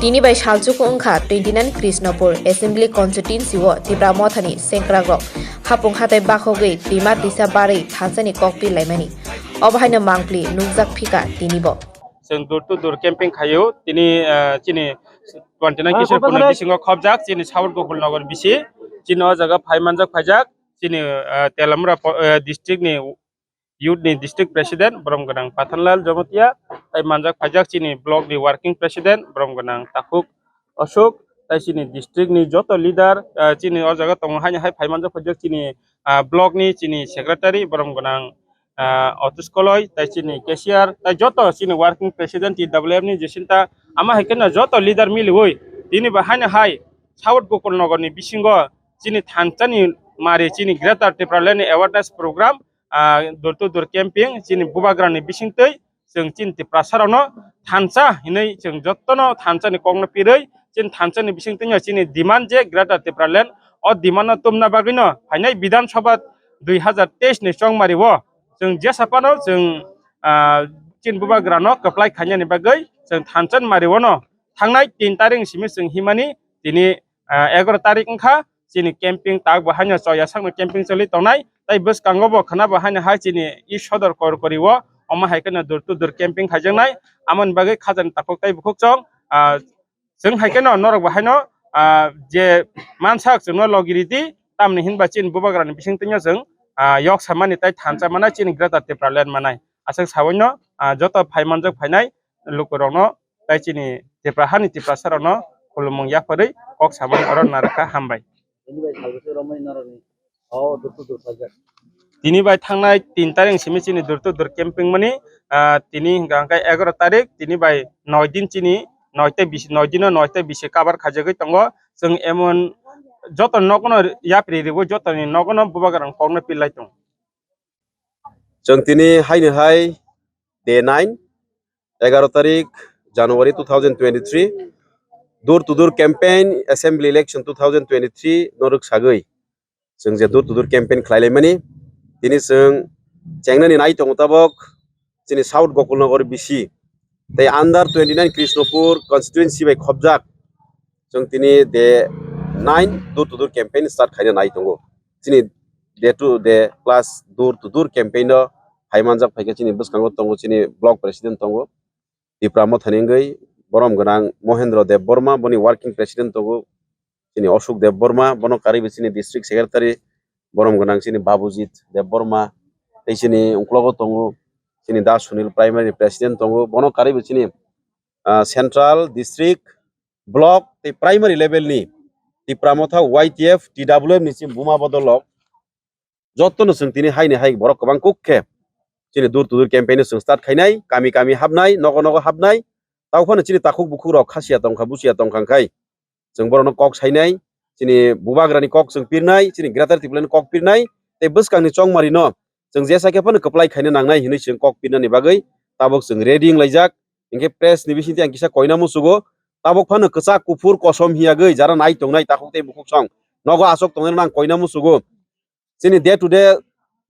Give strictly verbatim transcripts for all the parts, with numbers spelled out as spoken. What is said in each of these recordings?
Tini bai salchuku wngkha twenty nine Krishnapur Assembly Constituency o Tipra Mothani sengkrakrok hapung hatai bakhogwi twima twisa barwi thansani kokpil laimani. Obo haino mangpli nukjak phika tinibo. Chwng door to door camping khaio. Tini, ah, chini twenty nine Kisor Purni bisingo khobjak chini South Gokul Nagar bisi. Chini o jaga phai manjak phaijak chini, ah, Telamura po-, ah, district ni youth ni district president borom gwnang Pathanlal Jomotia, tai manjak phaijak chini block ni working president borom gwnang Takhuk Ashok, tai chini district ni joto leader, ah, chini o jaga tongo haino hai phai manjak phaijak chini, ah, block ni chini secretary borom gwnang, ah, Otis Koloi, tai chini cashier, tai joto chini working president T W F ni jesinta ama hai kheno joto leader miliwi tini bo haino hai South Gokul Nagar ni bisingo chini thansa ni mari chini Greater Tipraland ni awareness program, ah, door to door camping chini bubagra ni bisingtwi chwng chini Tiprasa rokno thansa hinwi chwng jotono thansa ni kokno pirwi chini thansa ni bisingtwi no chini demand je Greater Tipraland o demand no tumna bagwi no phainai Bidhan Sabha dui hazar teis ni chongmari o chwng jesa phano chwng, ah, chini bubagra no kwplai khainani bagwi chwng thansa ni mari o no thangnai tin tarik simi chwng himani tini, ah, egaroh tarik wngkha chini camping tak bo haino choya sakno camping choli tongnai, tai bwskango bo khwna bo haino hai chini e sodor korkori o omo hai kheno door to door camping khaijaknai, amoni bagwi khajani takhuk tai bukhuk chwng, ah, chwng hai kheno norok bo haino, ah, je mansak chwngno logi ridi, tamni hinba chini bubagrani bisingtwino chwng, ah, yok samani tai thansa manai chini Greater Tipraland manai. Aswk sabaino, ah, joto phai manjak phainai lukurokno tai chini Tipra hani Tiprasa rokno khulumung yapharwi kok samani oro narwkha, hambai. Bini bai salbwse romwi norokni o door to door khaijak. Tini bai thangnai tin tarik simi chini door to door camping mani, ah, tini hwnkha hwnkhe egaroh tarik, tini bai noi din chini noi tei bisi, noi dino noi tei bisi cover khaijagwi tongo. Chwng emon joto nogono yapri riwi jotoni nogono bubagrang kokno pillai tongo. Chwng tini haino hai day nine, egaroh tarik January two thousand twenty-three, door to door campaign, assembly election two thousand twenty-three no rwksagwi chwng je door to door campaign khlai laimani. Tini chwng chengnani nai tongo tabok chini South Gokulnagar bisi tei under twenty nine Krishnapur constituency bai khobjak chwng tini day nine door to door campaign start khaina nai tongo. Chini day to day plus door to door campaign no phai manjak phaikha chini bwskango tongo chini block president tongo Tipra Mothani wngwi borom gwnang Mohendro Debbarma, boni working president tongo chini Ashok Debbarma, bono karwi bo chini district secretary borom gwnang chini Babujit Debbarma, tei chini uklogo tongo chini Da Sunil primary president tongo, bono karwi bo chini, ah, central, district, block tei primary level ni Tipra Motha Y T F, T W F ni chini buma bodolrok jotono chwng tini haini hai borok kwbang kuk khe chini door to door campaign no chwng start khainai, kami kami habnai, nogo nogo habnai, tao phano chini takhuk bukhuk rok khasiya tongkha, busiya tongkha khai chwng borokno kok sainai, chini bubagrani kok chwng pirnai, chini Greater Tipraland ni kok pirnai, tei bwskangni chongmarino chwng jesa khe phano kwplai khaina nangnai hinwi chwng kok pirnani bagwi tabok chwng ready wnglaijak. Hinkhe press ni bisingtwi ang kisa koina muchugo, tabok phano kwchak kuphur kosom hiyagwi jara nai tongnai takhuk tei bukhuk song nogo achuk tongnai rokno ang koina muchugo. Chini day to day,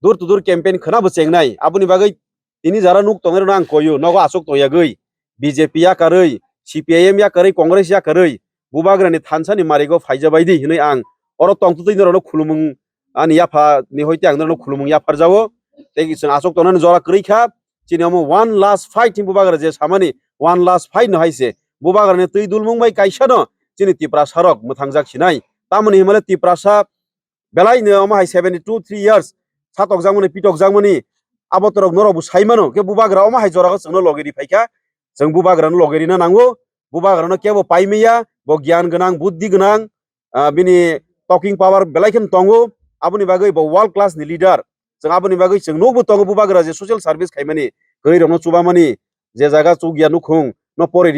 door to door campaign khwna bo chengnai. Aboni bagwi tini jara nuk tongnai rokno ang koyo, nogo achuk tongyagwi. B J P yakarwi, C P I M yakarwi, Congress yakarwi, bubagrani thansani marigo phaijabaidi hinwi ang oro tongtwtwi norokno khulumung ani yapha ni hoite ang norokno khulumung yapharjago. Tei chwng achuk tongnani jora kwrwi kha. Chini omo one last fight hinwi bubagra je samani one last fight no hai se. Bubagrani twi dulmung bai kaisa no chini Tiprasa rok mwthangjak sinai. Tamoni hinmale Tiprasa belai no omo hai seventy two three years satokjakmani, pitokjakmani, abo torok norok bo sai mano, khe bubagra omo hai jora o chwngno logi ri phaikha, chwng bubagra no logi rina nango, bubagra no kebo pai maya, bo gyan gwnang, buddhi gwnang, ah, bini talking power belai kheno tongo, aboni bagwi bo world class ni leader, chwng aboni bagwi chwng nukbo tongo bubagra je social service khaimani, kwrwi rokno chubamani, je jaga chukya nukhung no pori